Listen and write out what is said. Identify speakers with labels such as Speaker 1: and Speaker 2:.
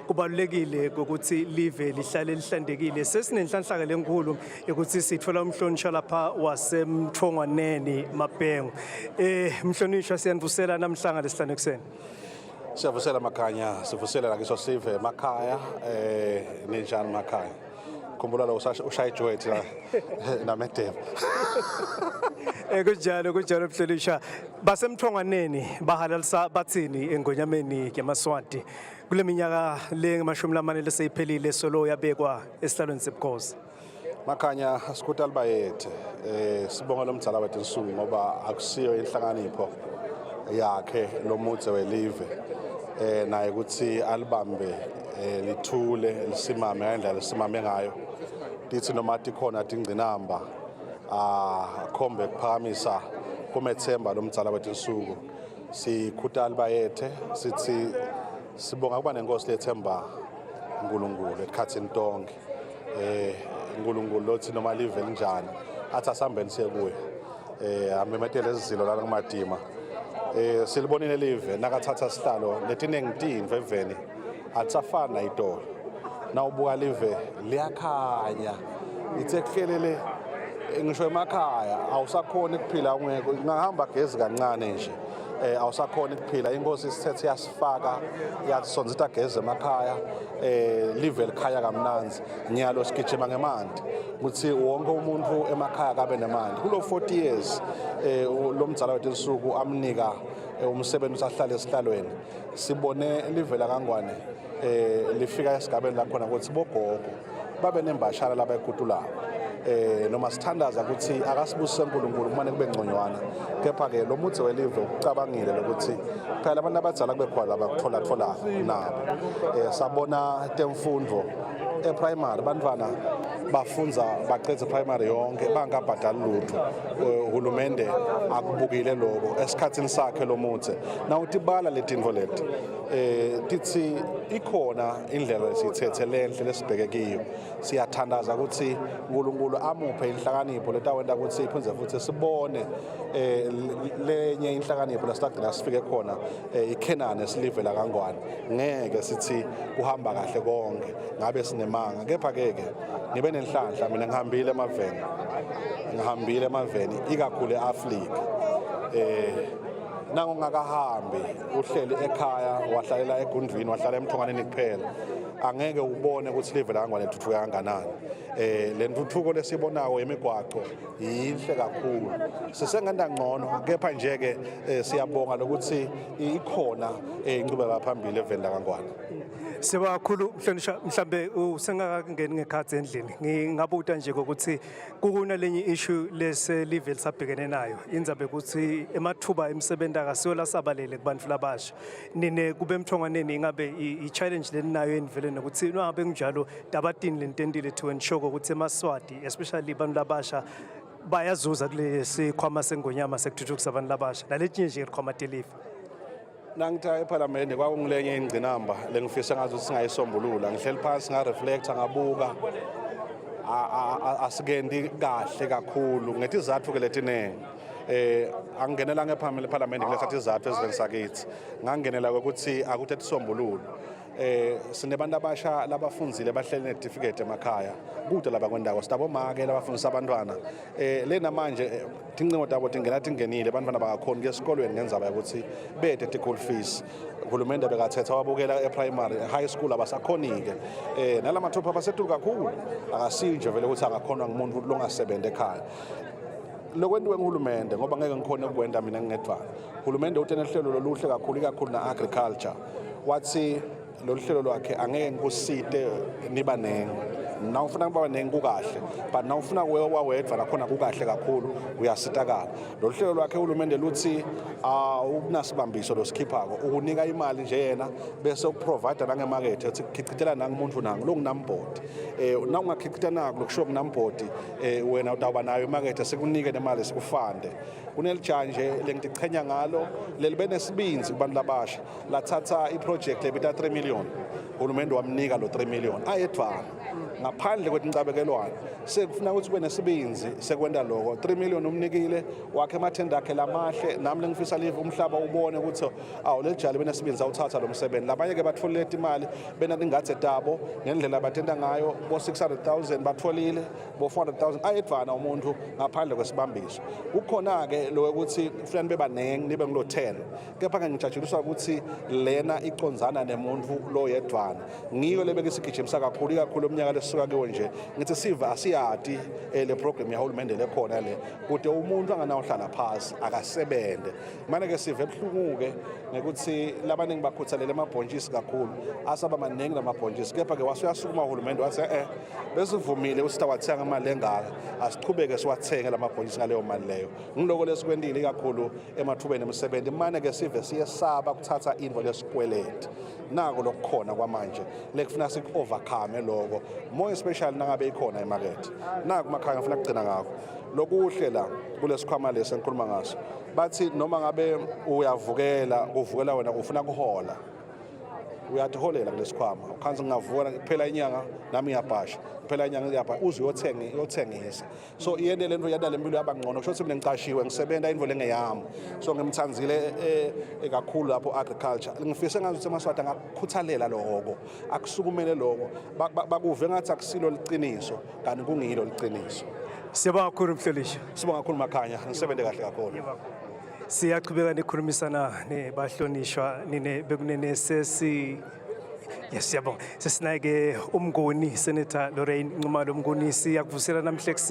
Speaker 1: Kubalulekile ukuthi live lihlale lihlantekile. Sesinenhlanhla lenkulu ukuthi sithola umhlonishwa lapha waseMthongwaneni Mabhengu. Mhlonishwa, siyanivusela namhlanga lesihlanu ekuseni.
Speaker 2: Siyavusela Makhanya, sivusela la kiso sive emakhaya. Ninjani makhaya? Khumbula lo ushaya ijoet la namedemo.
Speaker 1: Kunjalo, kunjalo mhlonishwa. Basemthongwaneni bahalalisa bathini engonyameni yamaSwati kule minyaka le 40 leseyiphelile solo yabekwa esihlalweni sebukhosi?
Speaker 2: Makhanya, sikhuta libayethe. Sibonga lo mdzala wethu insuku ngoba akusiyo inhlakanipho yakhe lo mudze welive. Naye ukuthi alibambe lithule lisimame ngendlela lisimame ngayo. Lithi noma tikhona tingcinamba akhombe kuphakamisa kumethemba lo mdzala wethu insuku. Sikhuta libayethe, sithi sibonga kuba nenkosi lethemba uNkulunkulu esikhathini tonke. uNkulunkulu lothi noma live linjani athi asihambeni siye kuye. Amemetele izilo lana kumadima. Silibonile live nakathatha sihlalo letiningi tintfo eveni atsafana itolo. Nawubuka live liyakhanya. Ithe kuhlelele ngisho emakhaya awusakhoni ukuphila ungekho, ngahamba gezi kancane nje awusakhona ukuphila. Inkosi isithethe yasifaka yasonzita gezi emakhaya, live likhaya kamnanzi. Nyalo sigijima ngemanti ukuthi wonke umuntu emakhaya kabe nemanti. Kulo 40 years lo mdzala wethu insuku amnika umsebenzi usahlala esihlalweni, sibone live lakaNgwane lifika esigabeni la khona ukuthi bogogo babe nembashana labayigudulako. Noma sithandaza ukuthi akasibusise uNkulunkulu kumane kube ngconywana, kepha ke lo mudze welive ucabangile lokuthi phela abantu abadzala kube khona labakuthola thola nabo. Sabona temfundvo e-primary, bantwana bafunza bacedze primary yonke bangabhadali lutho. Uhulumende akubukile lokho esikhathini sakhe lo mudze. Nawutibala letintfo leti tithi ikhona indlela lesiyithethe lenhle lesibheke kiyo. Siyathandaza ukuthi uNkulunkulu amuphe inhlakanipho letawenta ukuthi iphindze futhi sibone lenye inhlakanipho lesitagcina sifike khona iKhenane silive la kaNgwane. Ngeke sithi kuhamba kahle konke ngabe sinemanga, kepha ke ke ngibe nenhlanhla mina, ngihambile emaveni, ngihambile emaveni ikakhulu eAfrika. Nango ngakahambi uhleli ekhaya, wahlalela egundvini, wahlala emthonganeni kuphela, angeke ubone ukuthi live la kaNgwane lithuthuka kanganani. Le ntuthuko lesibonako yemigwaqo yinhle kakhulu, sisengenda ngcono, kepha nje ke siyabonga lokuthi ikhona inqubeka phambili eveni lakaNgwane.
Speaker 1: Sibonga kakhulu mhlonishwa. Mhlambe usengakangeni ngekhathi endlini, ngingabuta nje ukuthi kukuna lenye issue lese live lisabhekene nayo, indzaba ukuthi emathuba emisebenzi akasiyo lasabalele kubantu labasha. Nine kube emthongwaneni ingabe i-challenge leninayo enivele nokuthi nongabe kunjalo tabatini lententile to ensure ukuthi emaSwati, especially abantu labasha, bayazuza kule sikhwama sengonyama sekuthuthukisa abantu labasha naletinye nje ikhwama telifa?
Speaker 2: Nangitha ephalamende kwakungilenye ingcinamba lengifisa ngathi ukuthi singayisombulula. Ngihleli phansi nga-reflecta, ngabuka asikendi kahle kakhulu ngetizatfu ke letinengi. Angingenela ngephalamende kuletha izathu eziveni sakithi, ngangenela ukuthi akuthe tisombululo. Sinebantu abasha labafunzile bahleli ne-certificate emakhaya kude labakwendawo. Sinabomake labafundisa abantwana lena manje tincingo tabo tingena tingenile, abantwana bangakhoni kuya esikolweni ngendzaba yokuthi bete ti-school fees. Uhulumende bekathetha wabukela e-primary, high school abasakhoni-ke. Nala mathupha abasetulu kakhulu, akasiyo nje vele ukuthi angakhonwa ngumuntu longasebenzi ekhaya. Lokwentiwe nguhulumende, ngoba ngeke ngikhone ukukwenta mina ngingedvwana, uhulumende uthe nehlelo loluhle kakhulu, ikakhulu na-agriculture, wathi lolu hlelo lwakhe angeke ngikusite niba nengi. Nawufuna kuba nengi kukahle, but nawufuna wawedvwa nakhona kukahle kakhulu, uyasitakala. Lolu hlelo lwakhe uhulumende luthi ukunasibambiso losikhiphako, ukunika imali nje yena bese ukuprovide nangemakethe, uthi khichitela nangumuntu nangu longunambhodi. Na ungakhicita naku lokushiwo kunambhodi, wena utawuba nayo imakethe, sikunike nemali sikufande. Kunelijanje lengitichenya ngalo lelibe nesibindzi kubantu labasha, lathatha iproject lebita 3 million, uhulumende wamnika lo 3 million ayedvwana. Ngaphandle kwetincabekelwane sekufuna ukuthi kube nesibinzi sekwenta loko. 3 million umnikile wakhe emathenda akhe lamahle. Nami lengifisa live umhlaba ubone ukuthi awu lelijali benesibinzi awuthatha lo msebenzi. Labanye ke batfolile imali benatingadze tabo ngendlela abatenta ngayo, bo 600,000 batfolile, bo 400,000 ayedvana umuntu ngaphandle kwesibambiso. Kukhona ke lo ukuthi kufanele nibe banengi, nibe ngulo 10, kepha ke ngijatshuliswa ukuthi lena icondzana nemuntu lo yedvana. Ngiyo lebeke sigijimisa kakhulu, ikakhulu umnyaka lesisuka kiwo nje. Ngithi siva asiyati le program yahulumende lekhona le kude umuntu anganawuhlala phasi akasebende. Manje ke sive ebuhlungu-ke ngekuthi labaningi bakhuthalele amabhontshisi kakhulu, asaba maningi lamabhontshisi, kepha ke wase uyasukuma uhulumende wathi besivumile ukuthi sitawathenga imali engaka, asichubeke siwathenge lamabhontshisi ngaleyo mali leyo. Ngiloko lesikwentile ikakhulu emathubeni emisebenzi. Mane ke sive siyesaba kuthatha intfo lesikweleti. Nako lokukhona kwamanje lekufuna siku-overcome loko, more especially nangabe ikhona emakethe. Naku makhaya ngifuna kugcina ngako lokuhle la kulesikhwama lesi engikhuluma ngaso. Bathi noma ngabe uyavukela, kuvukela wena ufuna kuhola, uyatiholela kulesikhwama. Ukhanze ngingavuka kuphela inyanga nami ngiyabhasha, kuphela inyanga ngiyabhasha, uze uyothenga uyothengisa. So iyente lento yadala impilo yaba ngcono. Kusho ukuthi mina ngicashiwe, ngisebenta intfo lengeyami. So ngimthandzile kakhulu lapho agriculture. Ngifise ngazi ukuthi emaSwati angakukhuthalela lokho, akusukumele lokho, bakuve ngathi akusilo liciniso kanti kungilo liciniso.
Speaker 1: Siyabonga kakhulu, mhlonishwa.
Speaker 2: Sibonga kakhulu, Makhanya, ngisebenze kahle kakhulu.
Speaker 1: Siyachubeka nikhulumisana nebahlonishwa nine bekunene sesi. Yes, siyabonga. Sesinaye ke uMnguni, Senator Lorraine Nxumalo Mnguni. Siyakuvusela namhla ekuseni.